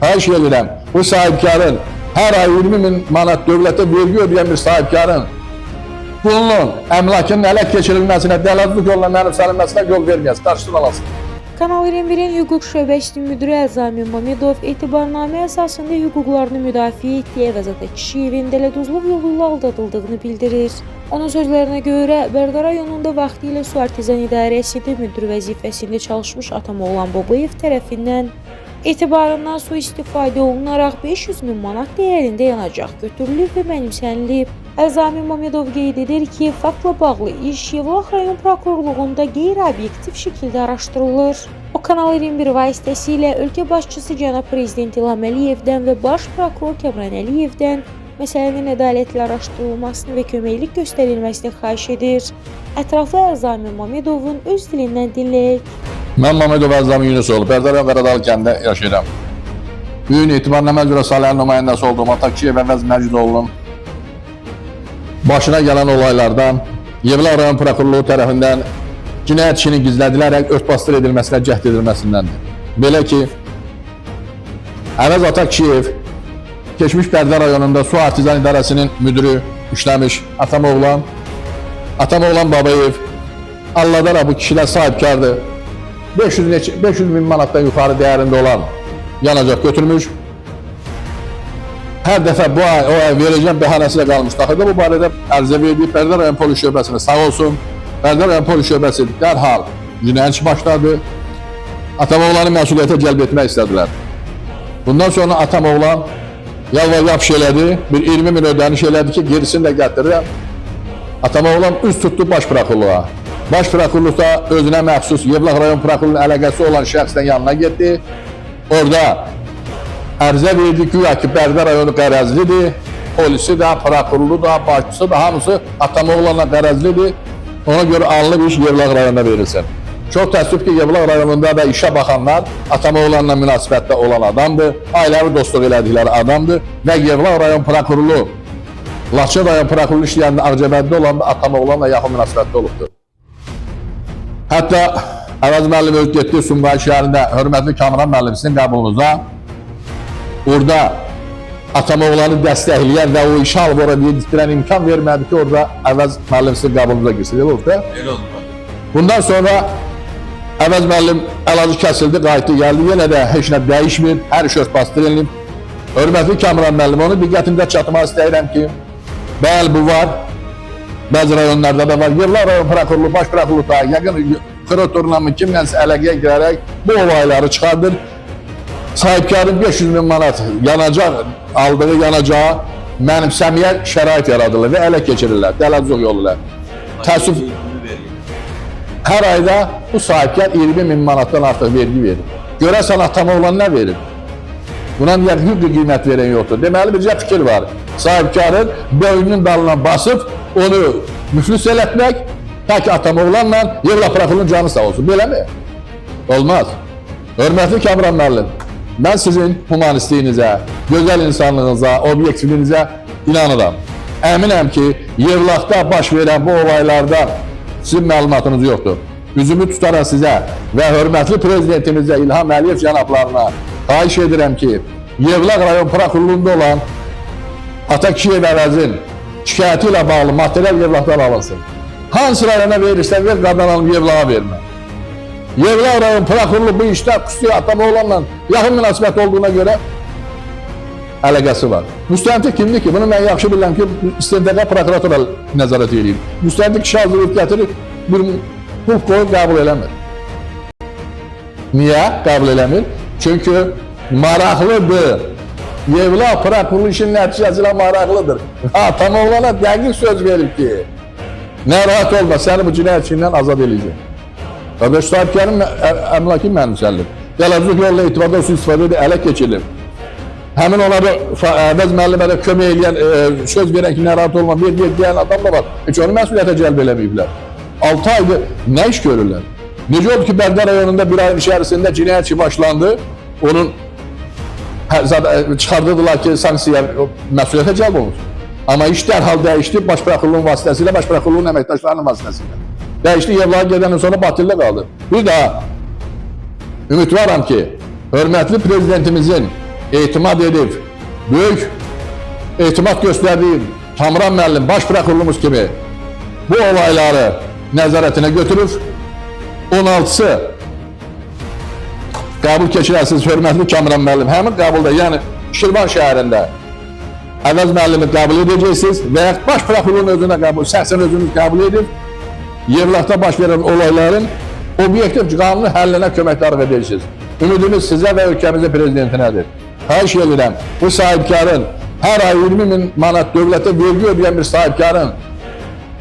Xahiş edirəm, bu sahibkarın hər ay 20 min manat dövlətə vergi ödəyən bir sahibkarın pulunun, əmlakının ələ keçirilməsinə, dələduzluq yolla mənimsənilməsinə yol verməyəsiniz. Qarşısını alasınız. Kanal 21-in hüquq şöbəsinin müdiri Əzami Mamedov etibarnamə əsasında hüquqlarını müdafiə etdiyi Əvəz Atakişiyevin dələduzluq yolu ilə aldadıldığını bildirir. Onun sözlərinə görə, Bərdə rayonunda vaxtilə su artezyan idarəsində müdir vəzifəsində çalışmış Atamoğlan Babayev tərəfindən etibarından sui-istifadə olunaraq 500 min manat dəyərində yanacaq götürülüb və mənimsənilib. Əzami Mamedov qeyd edir ki, faktla bağlı iş Yevlax rayon prokurorluğunda qeyri-obyektiv şəkildə araşdırılır. O Kanal 21 vasitəsilə ölkə başçısı cənab prezident İlham Əliyevdən və baş prokuror Kamran Əliyevdən məsələnin ədalətli araşdırılmasını və köməklik göstərilməsini xahiş edir. Ətraflı Əzami Mamedovun öz dilindən dinləyək. Mən Mamedov Əzami Yunusoğlu, Bərdə rayon Qaradalı kəndində yaşayıram. Bu gün etibarnamə üzrə sahələrin nümayəndəsi olduğum Atakişiyev Əvəz Məcidoğlunun başına gələn olaylardan Yevlax rayon prokurorluğu tərəfindən cinayət işinin gizlədilərək örtbasdır edilməsinə cəhd edilməsindəndir. Belə ki, Əvəz Atakişiyev keçmiş Bərdə rayonunda su artizan idarəsinin müdürü işləmiş Atamoğlan, Atamoğlan Babayev, Alladara bu kişilər sahibkardır. 500 min manatdan yuxarı dəyərində olan yanacaq götürmüş. Hər dəfə bu ay, o ay verəcəm bəhanəsi ilə qalmışdı. Axırda bu barədə ərizə verdik. Bərdə rayon polis şöbəsinə sağ olsun. Bərdə rayon polis şöbəsi dərhal cinayət işi başladı. Atamoğlanı məsuliyyətə cəlb etmək istədilər. Bundan sonra Atamoğlan yalvar yapış elədi. Bir 20 min ödəniş elədi ki, gerisini də gətirirəm. Atamoğlan üz tutdu baş prokurorluğa. Baş prokurorluqda özünə məxsus Yevlax rayon prokurorluğunun əlaqəsi olan şəxslə yanına getdi. Orada ərizə verdi, güya ki, Bərdə rayonu qərəzlidir. Polisi də, prokurorluğu da, başçısı da hamısı Atamoğlanla qərəzlidir. Ona görə alınıb iş Yevlax rayonuna verilsin. Çox təəssüf ki, Yevlax rayonunda da işə baxanlar Atamoğlanla münasibətdə olan adamdır, ailəvi dostluq elədikləri adamdır və Yevlax rayon prokurorluğu Laçın rayon prokurorluğu işləyəndə Ağcabədidə olanda Atamoğlanla yaxın münasibətdə olubdur. Hətta Əvəz müəllim öz getdi Sumqayıt şəhərində hörmətli Kamran müəllim sizin qəbulunuza orada Atamoğlanı dəstəkləyən və o işi alıb ora yedirtdirən imkan vermədi ki, orada Əvəz müəllim sizin qəbulunuza girsin. Elə oldu da. Elə oldu. Bundan sonra Əvəz müəllim əlacı kəsildi, qayıtdı, gəldi. Yenə də heç nə dəyişmir, hər iş örtbasdır edilib. Hörmətli Kamran müəllim, onu diqqətimdə çatmaq istəyirəm ki, bəli bu var, bəzi rayonlarda da var. Yevlax rayon prokurorluğu, baş prokurorluğu da yəqin kuratorla mı kimlənsə əlaqəyə girərək bu olayları çıxardır. Sahibkarın 500 min manat yanacaq, aldığı yanacağı mənimsəməyə şərait yaradılır və ələ keçirirlər, dələduzluq yolu ilə. Təəssüf hər ayda bu sahibkar 20 min manatdan artıq vergi verir. Görəsən Atamoğlan nə verir? Buna niyə hüquqi qiymət verən yoxdur. Deməli bircə fikir var. Sahibkarın böyrünün dalına basıb onu müflis elətmək, ta ki Atamoğlanla Yevlax prokurorunun canı sağ olsun. Beləmi? Olmaz. Hörmətli Kamran müəllim, mən sizin humanistliyinizə, gözəl insanlığınıza, obyektivliyinizə inanıram. Əminəm ki, Yevlaxda baş verən bu olaylardan sizin məlumatınız yoxdur. Üzümü tutaraq sizə və hörmətli prezidentimizə İlham Əliyev cənablarına xahiş edirəm ki, Yevlax rayon prokurorluğunda olan Atakişiyev Əvəzin şikayəti ilə bağlı material Yevlaxdan alınsın. Hansı rayona verirsən ver, qadan alım Yevlağa vermə. Yevlax rayon prokurorluğu bu işdə xüsusi Atamoğlanla yaxın münasibət olduğuna görə əlaqəsi var. Müstəntiq kimdir ki? Bunu mən yaxşı bilirəm ki, istintaqa prokuratura nəzarət eləyir. Müstəntiq kişi hazırlayıb gətirir, bir pul qoyub qəbul eləmir. Niyə qəbul eləmir? Çünki maraqlıdır. Yevlax prokurorluğu işin nəticəsi ilə maraqlıdır. Atamoğlana dəqiq söz verib ki, narahat olma, səni bu cinayət işindən azad eləyəcəm. Qardaş, sahibkarın əmlakı mənimsənilib. Dələduzluq yolla etibardan sui-istifadə edib ələ keçirilib. Həmin ona da Əvəz müəllimə də kömək eləyən, söz verən ki, narahat olma, ver, ver deyən adam da var. Heç onu məsuliyyətə cəlb eləməyiblər. 6 aydır nə iş görürlər? Necə oldu ki, Bərdə rayonunda bir ayın içərisində cinayət işi başlandı. Onun çıxardırdılar ki, sanksiya məsuliyyətə cəlb olunsun. Amma iş dərhal dəyişdi baş prokurorluğun vasitəsilə, baş prokurorluğun əməkdaşlarının vasitəsilə. Dəyişdi, Yevlağa gedəndən sonra batildə qaldı. Bir daha ümidvaram ki, hörmətli prezidentimizin etimad edib, böyük etimat göstərdiyim Kamran müəllim, baş prokurorumuz kimi bu olayları nəzarətinə götürür. 16-sı qəbul keçirəsiniz, hörmətli Kamran müəllim. Həmin qəbulda, yəni Şirvan şəhərində Əvəz müəllimi qəbul edəcəksiniz və yaxud baş prokurorun özünə qəbul, şəxsən özünüz qəbul edib Yevlaxda baş verən olayların obyektiv qanuni həllinə köməkdarlıq edəcəksiniz. Ümidimiz sizə və ölkəmizin prezidentinədir. Xahiş edirəm, bu sahibkarın hər ay 20 min manat dövlətə vergi ödəyən bir sahibkarın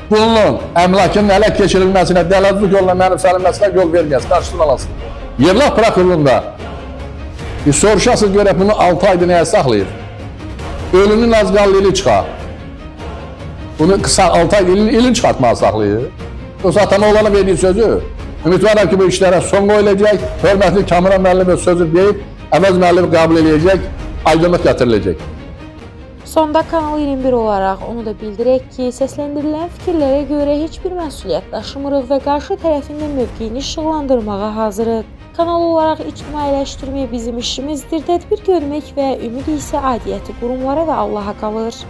bunun əmlakının ələ keçirilməsinə, dələduzluq yolla mənimsənilməsinə yol verməyəsiniz, qarşısını alasın. Yevlax prokurorluğunda bir soruşasınız görək bunu 6 aydır nəyə saxlayır? Ölünün az qaldı ili çıxar. Bunu qısa 6 ay ilin çıxartmağa saxlayır. Yoxsa atama olana verdiyi sözü. Ümidvaram ki bu işlərə son qoyulacaq. Hörmətli Kamran müəllim öz sözü deyib, Əvəz müəllimi qəbul eləyəcək, aydınlıq gətiriləcək. Sonda Kanal 21 olaraq onu da bildirək ki, səsləndirilən fikirlərə görə heç bir məsuliyyət daşımırıq və qarşı tərəfin də mövqeyini işıqlandırmağa hazırıq. Kanal olaraq ictimailəşdirmək bizim işimizdir, tədbir görmək və ümid isə aidiyyəti qurumlara və Allaha qalır.